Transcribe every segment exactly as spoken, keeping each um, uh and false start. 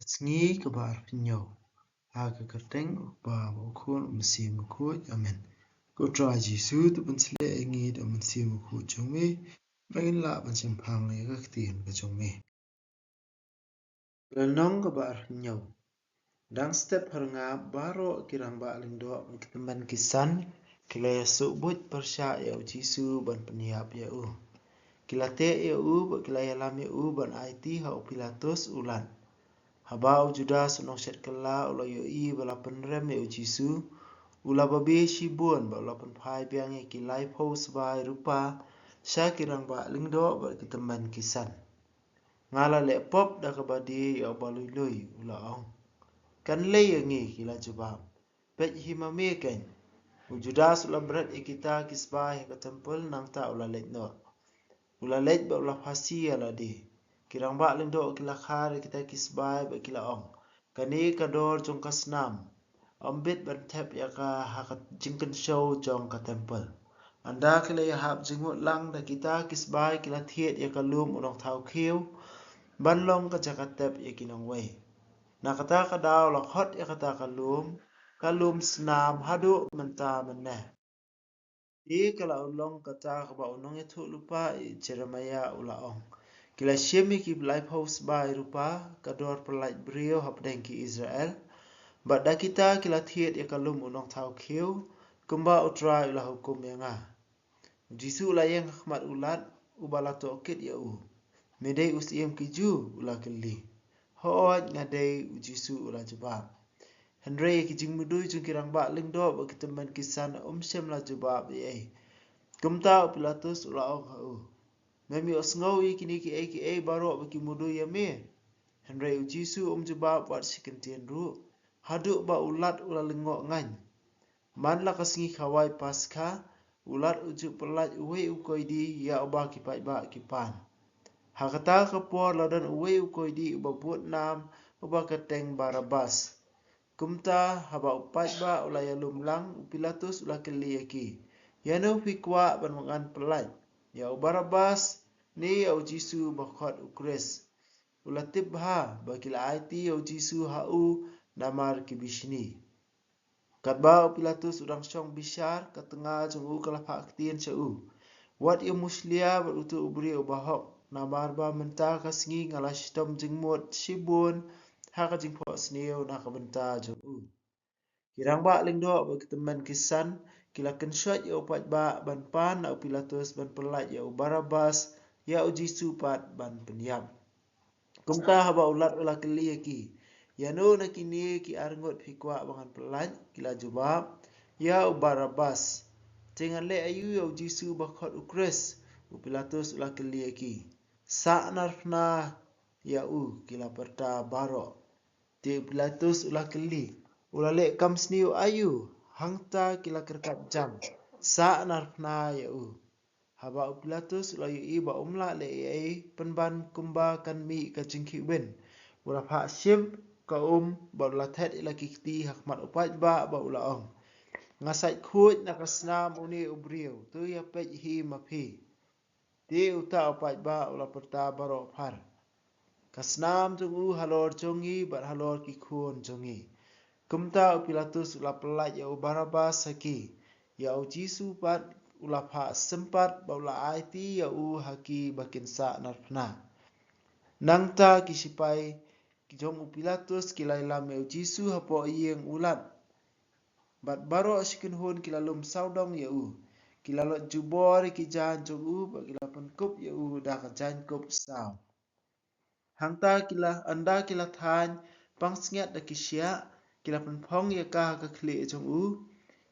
Sngi kaba arphew hynñiew. Ha ka kyrteng u Kpa bad u Khun bad u Mynsiem Bakhuid. Amen. Ko Trai Jisu, to pynshlur ïa ngi da u Mynsiem Bakhuid jong me, ba ngin lah ban shemphang ïa ka ktien ka jong me. Lynnong kaba arphew hynñiew. Dang step hangta baroh ki rangbah lyngdoh bad ki tymmen ki san ki la ïasuh buit pyrshah ïa u Jisu ban pynïap ïa u. Ki la teh ïa u bad ki la ïalam ïa u ban aiti ha u Pilatus u Lat. Haba u Judas u nongshet kylla u la ïohi ba la pynrem ïa u Jisu, u la babe shibun bad u la pynphai biang ïa ki laiphew sbai rupa sha ki rangbah lyngdoh bad ki tymmen ki san. Nga la leh pop da kaba die ïa uba lui lui, u la ong. Kan lei ïa ngi, ki la jubab. Peit hi ma me keiñ. U Judas u la bret ïa kita ki sbai ha ka templ nangta u la leit noh. U la leit bad u la phasi ïa lade. Ki rangbah lyngdoh ki la khar ïa kita ki sbai bad ki la ong. Kane ka dor jong ka snam. Ym bit ban thep ïa ka ha ka jingkynshew jong ka templ. Hynda ki la ïahap jingmut lang da kita ki sbai ki la thied ïa ka lum u nongthaw khiew. Ban long ka jaka tep ïa ki nongwei. Na kata ka daw la khot ïa kata ka lum, ka lum snam haduh mynta mynne. Te ka la u long kata kaba u nongïathuhlypa i Jeremaïah u la ong. Ki la shim ïa ki laiphew sbai rupa, ka dor pyllait briew hapdeng ki Israel. Bad da kita ki la thied ïa ka lum u nongthaw khiew, kumba u Trai u la hukum ïa nga. U Jisu u la ïeng ha khmat u Lat, uba la tohkit ïa u. Me dei u Syiem ki Jiw, u la kylli. Hooid nga dei, u Jisu u la jubab. Hynrei ki jingmudui jong ki rangbah lyngdoh bad ki tymmen ki san um shym la jubab ei ei. Kumta u Pilatus u la ong ha u. Mem ïohsngew ïa kine kiei kiei baroh ba ki mudui ïa me. Hynrei u Jisu um jubab wat shi kyntien ruh. Haduh ba u Lat u la lyngngoh ngaiñ. Man la ka sngi khawai Paskha, u Lat u ju pyllait uwei u koidi ïa uba ki paidbah ki pan. Ha kata ka por la don uwei u koidi uba bud nam uba kyrteng Barabbas. Kumta haba u paidbah u la ïalum lang, u Pilatus u la kylli ïa ki. Ïano phi kwah ban ngan pyllait? Ïa u Barabbas, ne ïa u Jisu ba khot u Khrist? U la tip bha ba ki la aiti ïa u Jisu ha u namar ki bishni. Katba u Pilatus u dang shong bishar, ka tnga jong u ka la phah ktien sha u. Wat ïa mushlia bad uto u briew uba hok, namar ba mynta ka sngi nga la shitom jingmut shibun ha ka jingphohsniew na ka bynta jong u. Ki rangbah lyngdoh bad ki tymmen ki san ki la kynshoit ïa u paidbah ban pan na u Pilatus ban pyllait ïa u Barabbas, ïa u Jisu pat ban pynïap. Kumta haba u Lat u la kylli ïa ki, ïano na kine ki arngut phi kwah ba ngan pyllait? Ki la jubab, ïa u Barabbas. Te ngan leh aïu ïa u Jisu ba khot u Khrist? U Pilatus u la kylli ïa ki. Sah narphna ïa u, ki la pyrta baroh. Te u Pilatus u la kylli, u la leh kam sniew aïu? Hangta ki la kyrkhat jam, sah narphna ïa u. Haba u Pilatus u la ïohi ba um lah leh ei ei pynban kumba kan mih ka jingkhih win, u la phah shim ka um bad u la thet ïa la ki kti ha khmat u paidbah bad u la ong, nga sait khuid na ka snam une u briew, to ïa peit hi ma phi. Te uta u paidbah u la pyrta baroh phar, ka snam jong u halor jong ngi bad halor ki khun jong ngi. Kumta u Pilatus u la pyllait ïa u Barabbas ha ki, ïa u Jisu pat u la phah sympat bad u la aiti ïa u ha ki ba kin sah narphna. Nangta ki shipai ki jong u Pilatus ki la ïalam ïa u Jisu hapoh ïing u Lat. Bad baroh shi kynhun ki la lum sawdong ïa u. Ki la lait jubor ïa ki jaiñ jong u bad ki la pynkup ïa u da ka jaiñkup saw. Hangta ki la, ynda ki la thaiñ pansngiat da ki shiah, ki la pynphong ïa ka ha ka khlieh jong u.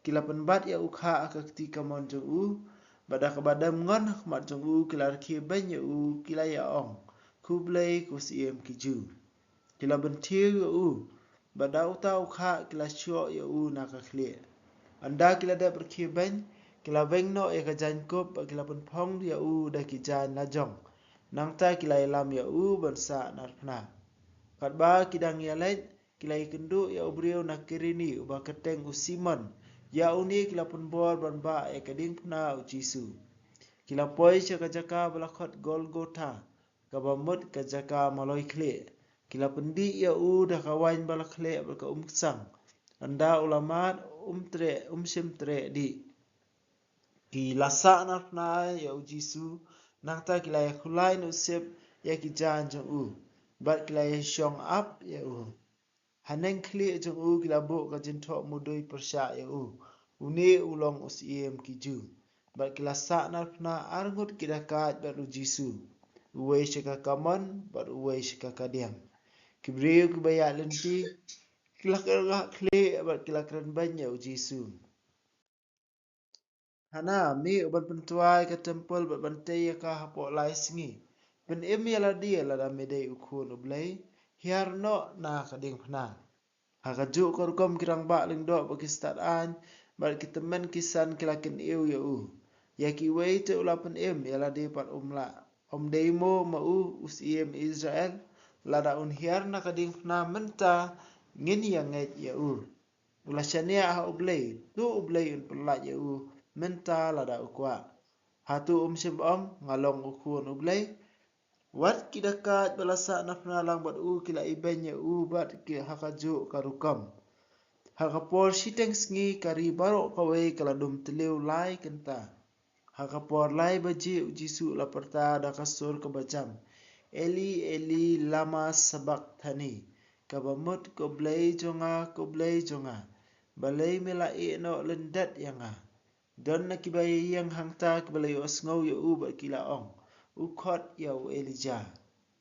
Ki la pynbat ïa u khah ha ka kti kamon jong u. Bad da kaba dem ngon ha khmat jong u ki la rkhie beiñ ïa u, ki la ïa ong, khublei ko Syiem ki Jiw. Ki la bynthiew ïa u, bad da uta u khah ki la shoh ïa u na ka khlieh. Ynda ki la dep rkhie beiñ, ki la weng noh ïa ka jaiñkup bad ki la pynphong ïa u da ki jaiñ lajong. Nangta ki la ïalam ïa u ban sah narphna. Katba ki dang ïaleit, ki la ïakynduh ïa u briew na Kirini uba kyrteng u Simon. Ïa une ki la pynbor ban bah ïa ka diengphna u Jisu. Ki la poi sha ka jaka ba la khot Golgotha, kaba mut ka jaka maloi khlieh. Ki la pyndih ïa u da ka waiñ ba la khleh bad ka umksang. Ynda u la mad, um treh, um shym treh dih. Ki la sahnarphna ïa u Jisu, nangta ki la ïa khulai na u sip ïa ki jaiñ jong u, bad ki la ïa shong ap ïa u. Haneng khlieh jong u ki la buh ka jingthoh mudui pyrshah ïa u, une u long u Syiem ki Jiw. Bad ki la sahnarphna arngut ki dakaid bad u Jisu, uwei sha ka kamon bad uwei sha ka kadiang. Ki briew kiba ïaid lynti ki la kyrngah khlieh bad ki la kren beiñ ïa u Jisu. Hana, mih u ban pyntwai ka templ bad ban tei ïa ka hapoh lai sngi. Pynim ïa lade lada me dei u Khun u Blei, hiar noh na ka diengphna. Ha kajuh ka rukom ki rangbah lyngdoh bad ki stad aiñ bad ki tymmen ki san ki la kyniew ïa u. Ïa kiwei te u la pynim, ïa lade pat um lah. Ym dei mo ma u, u Syiem Israel? Lada un hiar na ka diengphna mynta, ngin ïa ngeit ïa u. U la shaniah ha U Blei, to U Blei un pyllait ïa u mynta lada u kwah. Hato um shym ong, nga long u Khun U Blei? Wat ki dakaid ba la sahnarphna lang bad u ki la ibeiñ ïa u bad ki ha kajuh ka rukom. Ha ka por shiteng sngi ka ri baroh kawei ka la dum tliw lai kynta. Ha ka por lai baje u Jisu u la pyrta da ka sur kaba jam, Eli, Eli, lama sabakthani? Kaba mut, ko Blei jong nga, ko Blei jong nga, balei me la ïehnoh lyndet ïa nga? Don na kiba ïeng hangta kiba la ïohsngew ïa u bad ki la ong, u khot ïa u Elijah.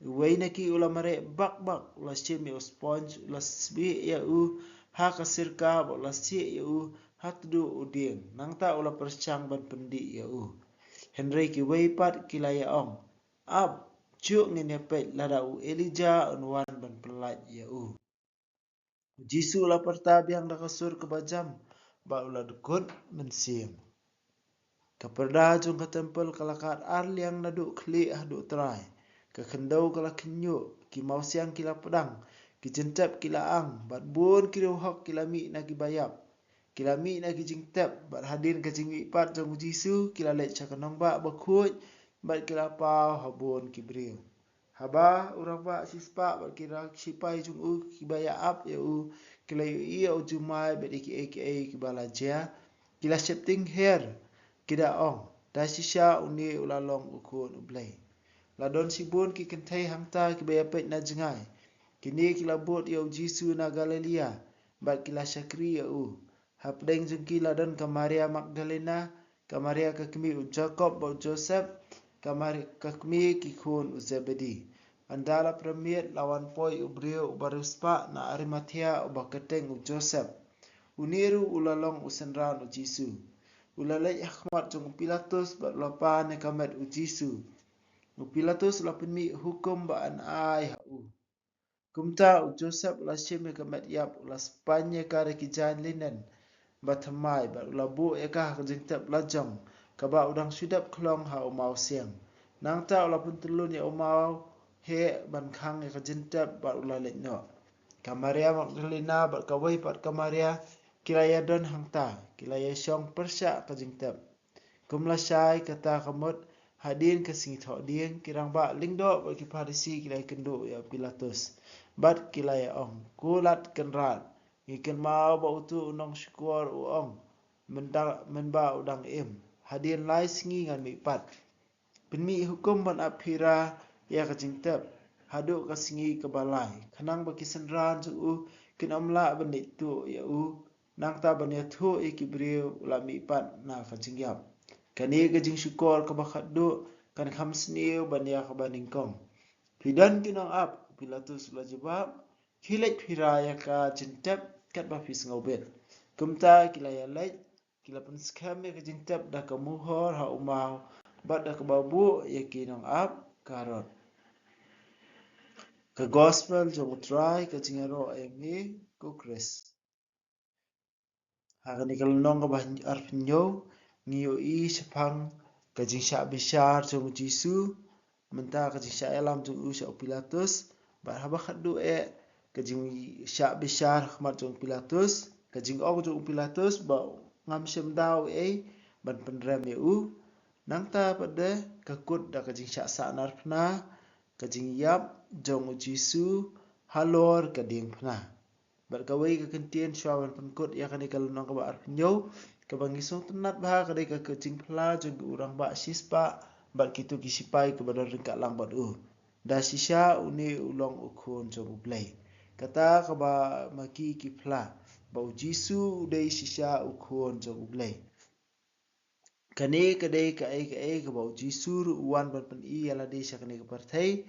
Uwei na ki u la mareh bak bak, u la shim ïa u sponge, u la sbieh ïa u ha ka sirka bad u la sieh ïa u ha tduh u dieng. Nangta u la pyrshang ban pyndih ïa u. Hynrei kiwei pat ki la ïa ong, ap, juh ngin ïa peit lada u Elijah un wan ban pyllait ïa u. U Jisu u la pyrta biang da ka sur kaba jam bad u la dkut mynsiem. Ka pyrda jong ka templ ka la kat ar liang naduh khlieh haduh trai. Ka khyndew ka la khynñiuh, ki mawsiang ki la pdang, ki jyntep ki la ang, bad bun ki riewhok ki la mih na kiba ïap. Ki la mih na ki jingtep, bad hadien ka jingmihpat jong u Jisu, ki la leit sha ka nongbah bakhuid, bad ki la paw ha bun ki briew. Haba u rangbah shispah bad ki ra-, sipai jong u kiba ïa ap ïa u ki la ïohi ïa u jumai bad ïa kiei kiei kiba la jia, ki la sheptieng her, ki da ong, da shisha une u la long u Khun u Blei. La don shibun ki kynthei hangta kiba ïa peit na jngai. Kine ki la bud ïa u Jisu na Galilea bad ki la shakri ïa u. Hapdeng jong ki la don ka Maria Magdalena, ka Maria ka kmie u Jakob bad u Joseph, ka Mar-, ka kmie ki khun u Zebedee. Ynda la pyrmiet la wan poi u briew uba riewspah na Arimathea uba kyrteng u Joseph. Une ruh u la long u synran u Jisu. U la leit ha khmat jong u Pilatus bad u la pan ïa ka met u Jisu. U Pilatus u la pynmih hukum ba yn ai ha u. Kumta u Joseph u la shim ïa ka met ïap, u la spaiñ ïa ka da ki jaiñ linen ba thymmai bad u la buh ïa ka ha ka jingtep lajong kaba u dang shu dep khlong ha u mawsiang. Nangta u la pyntyllun ïa u mawheh ban khang ïa ka jingtep bad u la leit noh. Ka Maria Magdalena bad kawei pat ka Maria ki la ïa don hangta, ki la ïa shong pyrshah ka jingtep. Kum lashai kata ka mut, hadien ka sngi thohdieng, ki rangbah lyngdoh bad ki Pharisi ki la ïakynduh ïa u Pilatus bad ki la ïa ong, ko Lat Kynrad, ngi kynmaw ba uto u nongshukor u ong, mynta, mynba u dang im, hadien lai sngi ngan mihpat. Pynmih hukum ban ap phira ïa ka jingtep haduh ka sngi kaba lai, khnang ba ki synran jong u kin ym lah ban leit tuh ïa u, nangta ban ïathuh ïa ki briew u la mihpat na ka jingïap. Kane ka jingshukor kaba khatduh kan kham sniew ban ïa kaba nyngkong. Phi don ki nong ap, u Pilatus u la jubab, khie leit phira ïa ka jingtep katba phi sngewbit. Kumta ki la ïa leit, ki la pynskhem ïa ka jingtep da ka muhor ha u maw bad da kaba buh ïa ki nong ap karot. Ka Gospel jong u Trai, ka jingïaroh ïa me ko Khrist. Ha kane ka lynnong kaba arphew hynñiew ngi ïohi shaphang ka jingshah bishar jong u Jisu, mynta ka jingshah ïalam jong u sha u Pilatus, bad haba khatduh eh ka jingshah bishar ha khmat jong u Pilatus, ka jingong jong u Pilatus ba ngam shym daw ei ban pynrem ïa u. Nangta pat de ka kut da ka jingshah sahnarphna, ka jingïap jong u Jisu, halor ka diengphna. Bad kawei ka kyntien shuwa ban pynkut ïa kane ka lynnong kaba arphew hynñiew, kaba ngi sngewtynnat bha ka dei ka jingphla jong u rangbah shispah bad kito ki sipai kiba don ryngkat lang bad u. Da shisha une u long u khun jong U Blei. Kata kaba ma ki ki phla ba U Jisu u dei shisha u khun jong U Blei. Kane ka dei kaei kaei kaba U Jisu ruh u wan ban pyni ïa lade sha kane ka pyrthei.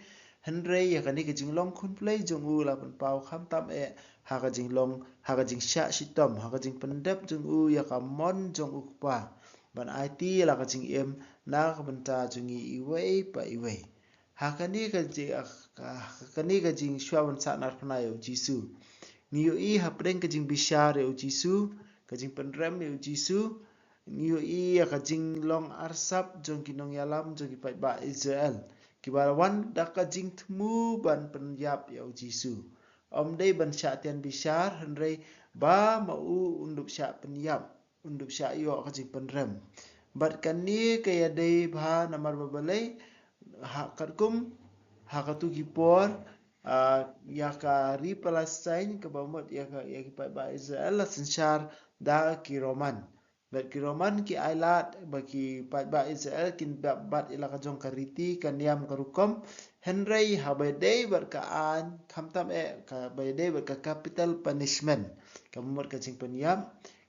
Hynrei ïa kane ka jinglong khun Blei jong u la pynpaw khamtam eh ha ka jinglong, ha ka jingshah shitom, ha ka jingpyndep jong u ïa ka mon jong U Kpa ban aiti ïa la ka jingim na ka bynta jong ngi iwei pa iwei. Ha kane ka jing, ha kane ka jingshuwa ban sahnarphna ïa U Jisu, ngi ïohi hapdeng ka jingbishar ïa U Jisu, ka jingpynrem ïa U Jisu, ngi ïohi ïa ka jinglong arsap jong ki nongïalam jong ki paidbah Israel kiba wan da ka jingthmu ban pynïap ïa U Jisu. Ym dei ban shah tian bishar, hynrei ba ma u un dup shah pynïap, un dup shah ïoh ka jingpynrem. Bad kane ka ïadei bha namar ba balei, ha katkum ha katu ki por, ah, ïa ka ri Palestine kaba mut ïa ka, ïa ki paidbah Israel la synshar da ki Roman. Bad ki Roman ki ailad ba ki paidbah Israel kin bat, bat ïa la ka jong ka riti, ka niam, ka rukom. Hynrei haba ïadei bad ka aiñ, khamtam eh kaba ïadei bad ka capital punishment, kaba mut ka jingpynïap,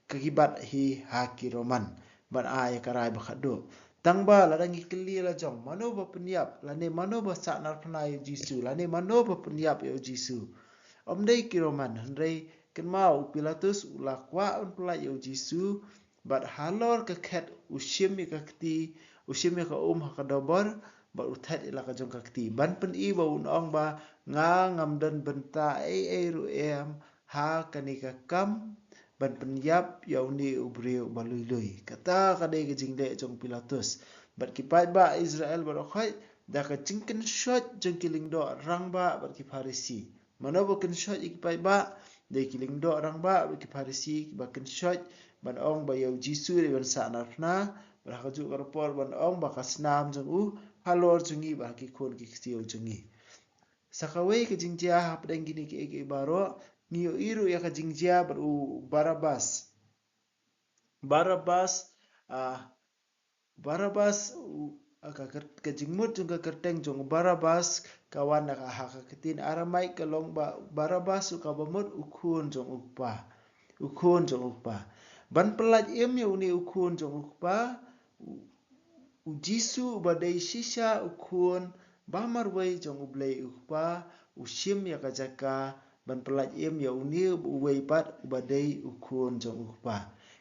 ka ki bat hi ha ki Roman ban ai ïa ka rai ba khatduh. Tang ba lada ngi kylli la jong, mano ba pynïap, lane mano ba sahnarphna ïa U Jisu, lane mano ba pynïap ïa U Jisu? Ym dei ki Roman, hynrei kynmaw, u Pilatus u la kwah ban pyllait ïa U Jisu, bad halor ka khet u shim ïa ka kti, u shim ïa ka um ha ka dobor, bad u thet ïa la ka jong ka kti ban pyni ba un ong ba nga ngam don bynta ei ei ruh em ha kane ka kam ban pynïap ïa une u briew ba lui lui. Kata ka dei ka jingleh jong u Pilatus. Bad ki paidbah Israel baroh khoit da ka jingkynshoit jong ki lyngdoh rangbah bad ki Pharisi. Mano ba kynshoit ïa ki paidbah? Dei ki lyngdoh rangbah bad ki Pharisi kiba kynshoit ban ong ba ïa U Jisu dei ban sahnarphna, bad ha kajuh ka por ban ong ba ka snam jong u halor jong ngi bad ha ki khun ki ksiew jong ngi. Sa kawei ka jingjia hapdeng kine kiei kiei baroh, ngi ïohi ruh ïa ka jingjia bad u Barabbas. Barabbas, ah, Barabbas, u, ah, ka kyr-, ka jingmut jong ka kyrteng jong u Barabbas ka wan na ka, ha ka ktien Aramaik ka long ba Barabbas u kaba mut u khun jong U Kpa. U khun jong U Kpa. Ban pyllait im ïa une u khun jong U Kpa, u, U Jisu uba dei shisha u khun ba marwei jong U Blei U Kpa, u shim ïa ka jaka ban pyllait im ïa une uwei pat uba dei u khun jong U Kpa.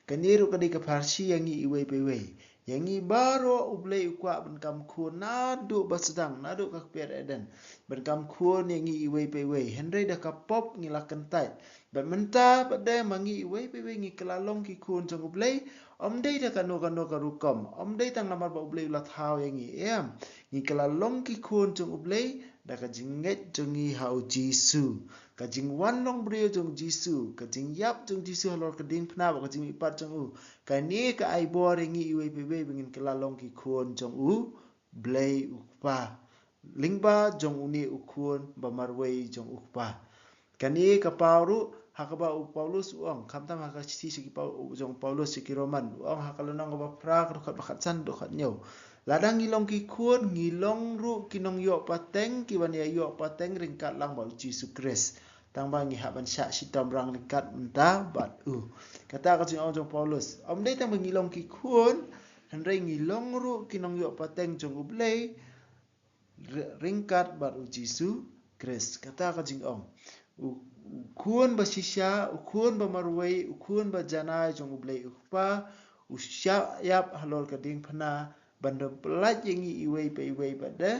Kane ruh ka dei ka pharshi ïa ngi iwei pa iwei. Ïa ngi baroh U Blei u kwah ban kam khun naduh ba sdang, naduh ka kper Eden. Ban kam khun ïa ngi iwei pa iwei. Hynrei da ka pop ngi la kyntait. Bad mynta pat de ma ngi iwei pa iwei ngi kylla long ki khun jong U Blei. Ym dei da kano kano ka rukom. Ym dei tang namar ba U Blei u la thaw ïa ngi, em. Ngi kylla long ki khun jong U Blei da ka jingngeit jong ngi ha U Jisu. Ka jingwan long briew jong U Jisu, ka jingïap jong U Jisu halor ka diengphna bad ka jingmihpat jong u. Kane ka ai bor ïa ngi iwei pa iwei ba ngin kylla long ki khun jong U Blei U Kpa. Lyngba jong une u khun ba marwei jong U Kpa. Kane ka paw ruh ha kaba u Paulus u ong, khamtam ha ka shithi sha ki Pau-, jong u Paulus sha ki Roman, u ong ha ka lynnong kaba phra, ka dkhot ba khatsan, dkhot hynñiew. Lada ngi long ki khun, ngi long ruh ki nongïoh pateng, ki ban ïa ïoh pateng ryngkat lang bad U Jisu Khrist. Tang ba ngi hap ban shah shitom rang ryngkat mynta bad u. Kata ka jingong jong u Paulus. Ym dei tang ba ngi long ki khun, hynrei ngi long ruh ki nongïoh pateng jong U Blei, ry-, ryngkat bad U Jisu Khrist. Kata ka jingong. U, u khun ba shisha, u khun ba marwei, u khun ba janai jong U Blei U Kpa, u shah ïap halor ka diengphna, ban da pyllait ïa ngi iwei pa iwei pat de,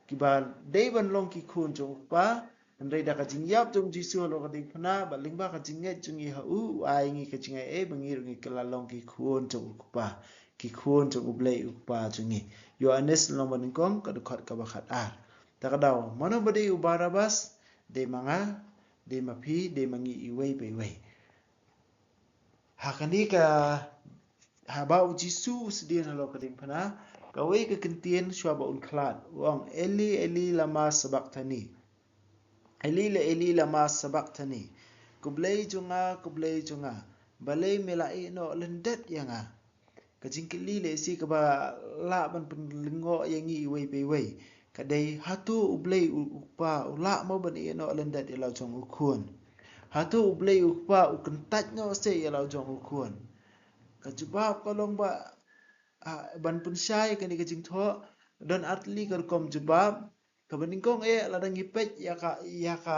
kiba dei ban long ki khun jong U Kpa, hynrei da ka jingïap jong U Jisu halor ka diengphna, bad lyngba ka jingngeit jong ngi ha u, u ai ngi ka jingai ei, ba ngi ruh ngi kylla long ki khun jong U Kpa. Ki khun jong U Blei U Kpa jong ngi. Ïoannis lynnong ba nyngkong ka dkhot kaba khatar. Ta ka daw, mano ba dei u Barabbas, dei ma nga, dei ma phi, dei ma ngi iwei pa iwei. Ha kane ka, haba U Jisu u sdien halor ka diengphna, kawei ka kyntien shuwa ba un khlad, u ong, Eli, Eli, lama sabakthani? Eli, Eli, lama sabakthani. Ko Blei jong nga, ko Blei jong nga, balei me la ïehnoh lyndet ïa nga? Ka jingkylli lehse kaba lah ban pynlyngngoh ïa ngi iwei pa iwei ka dei, hato U Blei U, U Kpa u lah mo ban ïehnoh lyndet ïa la u jong u khun? Hato U Blei U Kpa u kyntait noh seh ïa la u jong u khun? Ka jubab ka long ba, ah, ban pynshai kane ka jingthoh, don artylli ka rukom jubab. Kaba nyngkong eh, lada ngi peit ïa ka, ïa ka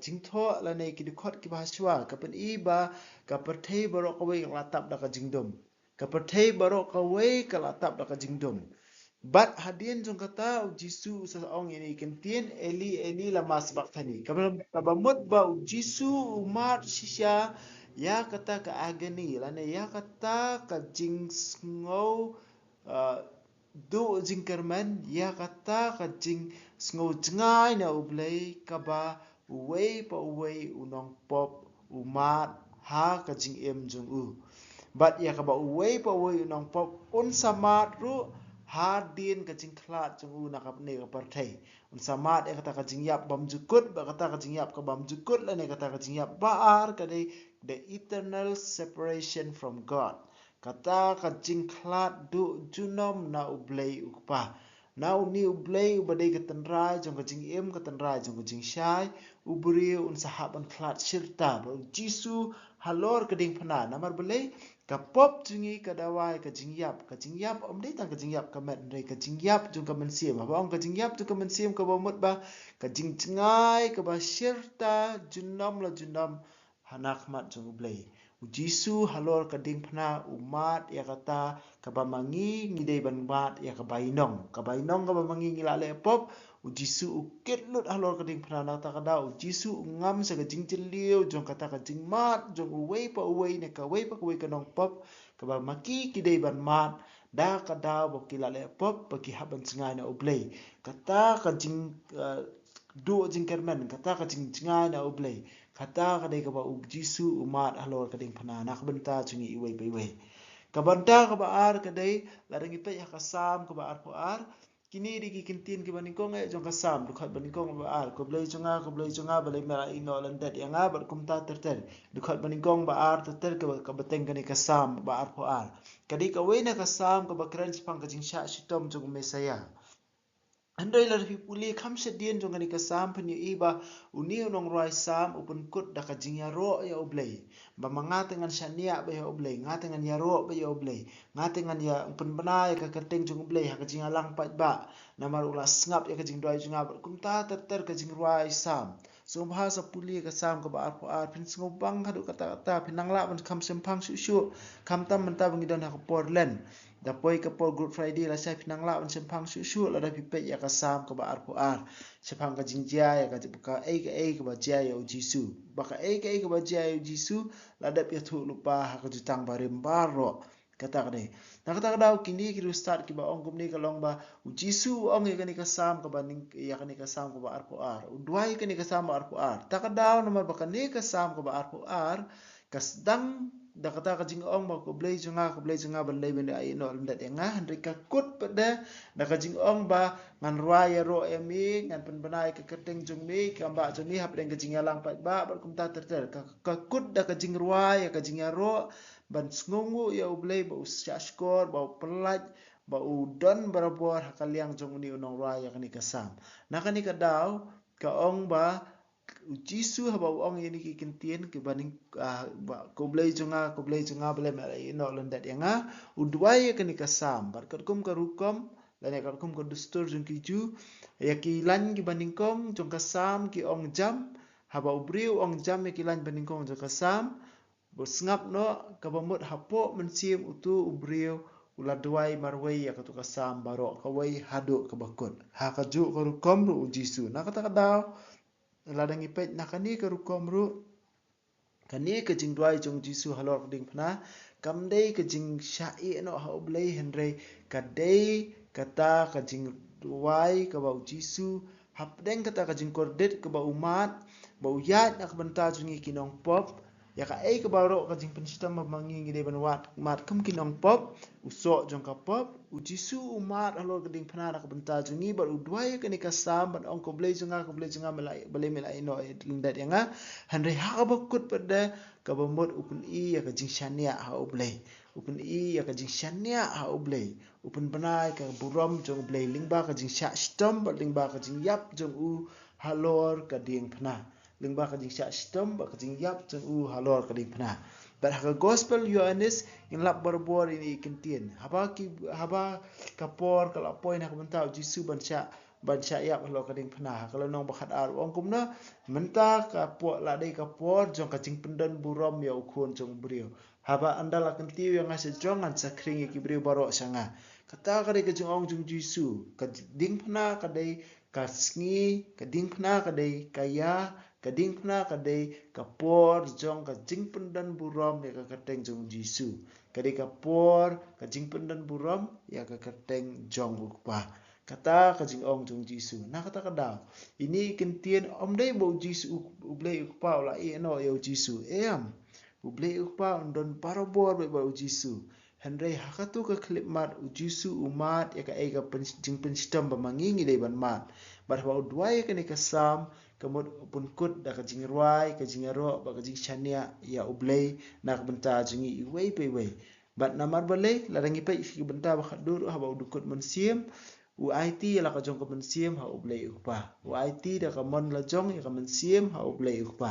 jingthoh lane ki dkhot kiba ha shuwa, ka pyni ba ka pyrthei baroh kawei ka la tap da ka jingdum. Ka pyrthei baroh kawei ka la tap da ka jingdum. Bad hadien jong kata, U Jisu u sa ong ïa kane ka ktien, Eli, Eli, lama sabakthani. Kaba, kaba mut ba U Jisu u mad shisha ïa kata ka agony lane ïa kata ka jingsngew, ah, duh jingkyrmen, ïa kata ka jingsngew jngai na U Blei, kaba uwei pa uwei u nongpop u mad ha ka jingim jong u. Bad ïa kaba uwei pa uwei u nongpop un sa mad ruh hadien ka jingkhlad jong u na kane ka pyrthei. Un sa mad ïa kata ka jingïap bymjukut, bad kata ka jingïap ka bymjukut lane kata ka jingïap ba ar ka dei the eternal separation from God. Kata ka jingkhlad duh junom na U Blei U Kpa. Na une U Blei uba dei ka tynrai jong ka jingim, ka tynrai jong ka jingshai, u briew un sa hap ban khlad shirta bad U Jisu halor ka diengphna. Namar balei? Ka pop jong ngi ka dawa ïa ka jingïap. Ka jingïap ym dei tang ka jingïap ka met, hynrei ka jingïap jong ka mynsiem. Haba ong ka jingïap jong ka mynsiem, kaba mut ba ka jingjngai kaba shirta junom la junom ha na khmat jong U Blei. U Jisu halor ka diengphna u mad ïa kata kaba ma ngi ngi dei ban mad ïa ka bainong. Ka bainong kaba ma ngi ngi la leh pop, U Jisu u kit lut halor ka diengphna. Na kata ka daw U Jisu u ngam sha ka jingjylliew jong kata ka jingmad jong uwei pa uwei ne kawei pa kawei ka nongpop, kaba ma ki ki dei ban mad da ka daw ba ki la leh pop, ba ki hap ban jngai na U Blei. Kata ka jing, eh, duh jingkyrmen, kata ka jingjngai na U Blei, kata ka dei kaba U Jisu u mad halor ka diengphna na ka bynta jong ngi iwei pa iwei. Ka bynta kaba ar ka dei, lada ngi peit ha ka Salm kaba arphew ar, kine dei ki ktien kiba nyngkong eh jong ka Salm, dkhot ba nyngkong kaba ar, ko Blei jong nga, ko Blei jong nga, balei me la ïehnoh lyndet ïa nga, bad kumta ter ter. Dkhot ba nyngkong, ba ar ter ter, kaba, kaba bteng kane ka Salm ba arphew ar. Ka dei kawei na ka Salm kaba kren shaphang ka jingshah shitom jong u Messaïah. Hynrei lada phi pule kham shadien jong kane ka Salm, phin ïohi ba une u nongrwai Salm u pynkut da ka jingïaroh ïa U Blei. Ba ma nga te ngan shaniah bha ïa U Blei, nga te ngan ïaroh bha ïa U Blei, nga te ngan ïa pynbna ïa ka kyrteng jong U Blei ha ka jingïalang paidbah. Namar u la sngap ïa ka jingduwai jong nga, bad kumta ter ter ka jingrwai Salm. Sngewbha sa pule ka Salm kaba arphew ar, phin sngewbang haduh katta katta, phin nang lah ban kham shemphang shuh shuh. Khamtam mynta ba ngi don ha ka por Lent. Da poi ka por Good Friday lashai, phin nang lah ban shemphang shuh shuh lada phi peit ïa ka Salm kaba arphew ar shaphang ka jingjia ïa ka, kaei kaei kaba jia ïa U Jisu. Ba kaei kaei kaba jia ïa U Jisu la dep ïathuh lypa ha ka Jutang Barim baroh. Kata ka dei. Na kata ka daw kine ki riewstad kiba ong kumne ka long ba U Jisu u ong ïa kane ka Salm kaba nyng-, ïa kane ka Salm kaba arphew ar. U duwai ïa kane ka Salm ba arphew ar. Ta ka daw namar ba kane ka Salm kaba arphew ar ka sdang da kata ka jingong ba ko Blei jong nga, ko Blei jong nga, balei me la ïehnoh lyndet ïa nga, hynrei ka kut pat de da ka jingong ba ngan rwai ïaroh ïa me, ngan pynbna ïa ka kyrteng jong me, ka kam bah jong me hapdeng ka jingïalang paidbah bad kumta ter ter. Ka, ka kut da ka jingrwai ïa ka jingïaroh ban sngewnguh ïa U Blei ba u shahshkor, ba u pyllait, ba u don barabor ha ka liang jong une u nongrwai ïa kane ka Salm. Na kane ka daw ka ong ba U Jisu haba u ong ïa kine ki ktien kiba nyng-, ah, ba, ko Blei jong nga, ko Blei jong nga, balei me la ïehnoh lyndet ïa nga, u duwai ïa kane ka Salm. Bad katkum ka rukom lane katkum ka dustur jong ki Jiw, ïa ki lain kiba nyngkong jong ka Salm ki ong jam. Haba u briew u ong jam ïa ki lain ba nyngkong jong ka Salm, bad sngap noh, kaba mut hapoh mynsiem uto u briew u la duwai marwei ïa kato ka Salm baroh kawei haduh kaba kut. Ha kajuh ka rukom ruh U Jisu. Na kata ka daw, lada ngi peit na kane ka rukom ruh, kane ka jingduwai jong U Jisu halor ka diengphna kam dei ka jingshah ïehnoh ha U Blei, hynrei ka dei kata ka jingduwai kaba U Jisu hapdeng kata ka jingkordit kaba u mad, ba u ïaid na ka bynta jong ngi ki nongpop, Ïa kaei kaba baroh ka jingpynshitom ba ma ngi ngi dei ban wad mad kum ki nongpop, u soh jong ka pop, u Jisu u mad halor ka diengphna na ka bynta jong ngi, bad u duwai ïa kane ka Salm ban ong, ko Blei jong nga, ko Blei jong nga, balei, balei me la ïehnoh lyndet ïa nga. Hynrei ha kaba kut pat de, kaba mut u pyni ïa ka jingshaniah ha u Blei. U pyni ïa ka jingshaniah ha u Blei. U pynbna ïa ka burom jong u Blei lyngba ka jingshah shitom bad lyngba ka jingïap jong u halor ka diengphna. Lyngba ka jingshah shitom bad ka jingïap jong u halor ka diengphna. Bad ha ka gospel Ïoannis ngin lap barabor ïa kine ki kyntien. Haba ki, haba ka por ka la poi na ka bynta u Jisu ban shah, ban shah ïap halor ka diengphna. Ha ka lynnong ba khatar u ong kumno, mynta ka por la dei ka por jong ka jingpyndon burom ïa u Khun jong u briew. Haba ynda la kyntiew ïa nga sha jrong, ngan sa khring ïa ki briew baroh sha nga. Kata ka dei ka jingong jong u Jisu. Ka diengphna ka dei ka sngi, ka diengphna ka dei ka ïa, ka diengphna ka dei ka por jong ka jingpyndon burom ïa ka kyrteng jong u Jisu. Ka dei ka por ka jingpyndon burom ïa ka kyrteng jong u Kpa. Kata ka jingong jong u Jisu. Na kata ka daw, ine i kyntien ym dei ba u Jisu, u, u Blei u Kpa u la ïehnoh ïa u Jisu. Em. U Blei u Kpa un don barabor bad, bad u Jisu. Hynrei ha kato ka khyllipmat u Jisu u mad ïa kaei ka pyn-, jingpynshitom ba ma ngi ngi dei ban mad. Bad haba u duwai ïa kane ka Salm, ka mut u pynkut da ka jingrwai, ka jingïaroh bad ka jingshaniah ïa u Blei na ka bynta jong ngi iwei pa iwei. Bad namar balei, lada ngi peit sha ka bynta ba khatduh ruh, haba u dukut mynsiem, u aiti ïa la ka jong ka mynsiem ha u Blei u Kpa. U aiti da ka mon la jong ïa ka mynsiem ha u Blei u Kpa.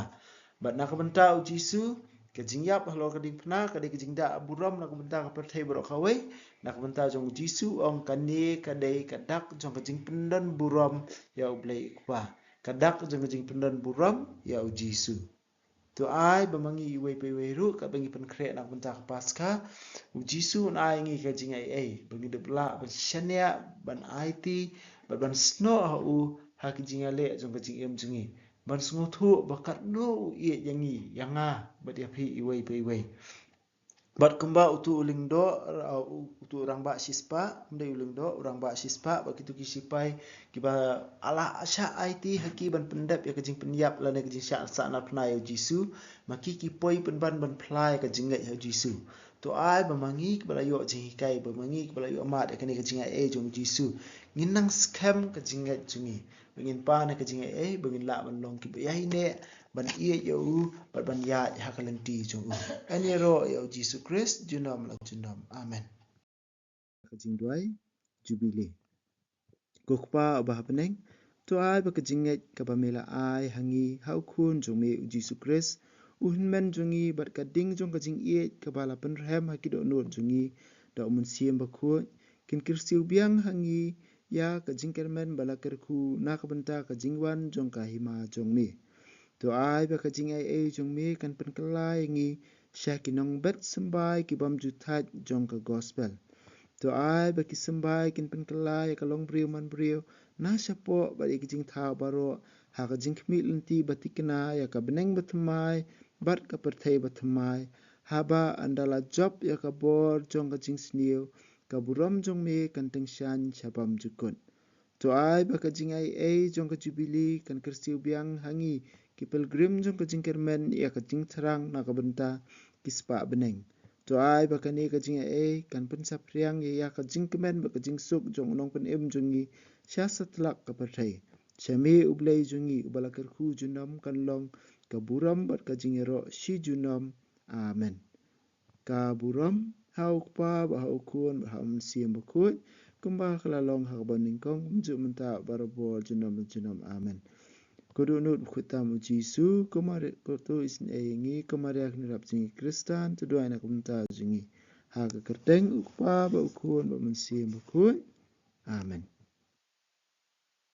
Bad na ka bynta u Jisu, ka jingïap halor ka diengphna ka dei ka jingda burom na ka bynta ka pyrthei baroh kawei, na ka bynta jong u Jisu, u ong kane ka dei ka dak jong ka jingpyndon burom ïa u Blei u Kpa. Ka dak jong ka jingpyndon burom ïa u Jisu. To ai ba ma ngi iwei pa iwei ruh, katba ngi pynkhreh na ka bynta ka Paskha, u Jisu un ai ngi ka jingaiei ba ngin ïoh lah ban shaniah, ban aiti bad ban snoh ha u ha ki jingïaleh jong ka jingim jong ngi, ban sngewthuh ba katno u ïeit ïa ngi, ïa nga bad ïa phi iwei pa iwei. Bad kumba uto u lyngdoh, uh, u-, uto u rangbah shispah, ym dei u lyngdoh, u rangbah shispah, bad kito ki shipai kiba la shah aiti ha ki ban pyndep ïa ka jingpynïap lane ka jingshah sahnarphna ïa u Jisu, ma ki ki poi pynban ban phla ïa ka jingngeit ha u Jisu. To ai ba ma ngi kiba la ïoh jinghikai, ba ma ngi kiba la ïoh mad ïa kane ka jingaiei jong u Jisu, ngin nang skhem ka jingngeit jong ngi. Ba ngin pan ha ka jingaiei, ba ngin lah ban long kiba ïaineh, ban ïeit ïa u, bad ban ïaid ha ka lynti jong u. Yn ïaroh ïa u Jisu Khrist junom la junom. Amen. Ka jingduwai Jubili. Ko Kpa uba ha bneng, to ai ba ka jingngeit kaba me la ai ha ngi ha u Khun jong me u Jisu Khrist, u Hynmen jong ngi, bad ka ding jong ka jingïeit kaba la pynrhem ha ki dohnud jong ngi da u Mynsiem Bakhuid, kin kyrsiew biang ha ngi ïa ka jingkyrmen ba la kyrkhu na ka bynta ka jingwan jong ka Hima jong me. To ai ba ka jingaiei jong me kan pynkylla ïa ngi sha ki nongbet symbai ki bym ju thait jong ka gospel. To ai ba ki symbai kin pynkylla ïa ka longbriew manbriew na shapoh bad ïa ki jingthaw baroh ha ka jingkhmih lynti ba thikna ïa ka bneng bathymmai bad ka pyrthei bathymmai. Haba ynda la jop ïa ka bor jong ka jingsniew, ka burom jong me kan tyngshaiñ sha bymjukut. To ai ba ka jingaiei jong ka Jubili kan kyrsiew biang ha ngi ki pilgrim jong ka jingkyrmen ïa ka jingthrang na ka bynta ki spah bneng. To ai ba kane ka jingaiei kan pynsaphriang ïa, ïa ka jingkmen bad ka jingsuk jong u Nongpynim jong ngi sha satlak ka pyrthei. Sha me u Blei jong ngi uba la kyrkhu junom kan long ka burom bad ka jingïaroh shi junom. Amen. Ka burom ha u Kpa bad ha u Khun bad ha u Mynsiem Bakhuid, kumba ka la long ha kaba nyngkong, mynjur mynta, barabor junom junom. Amen. Ko dohnud bakhuid tam u Jisu, ko Maria, ko to isynei ïa ngi, ko Maria kynrap jong ngi Khristan, to duwai na ka bynta jong ngi. Ha ka kyrteng u Kpa bad u Khun bad u Mynsiem Bakhuid. Amen.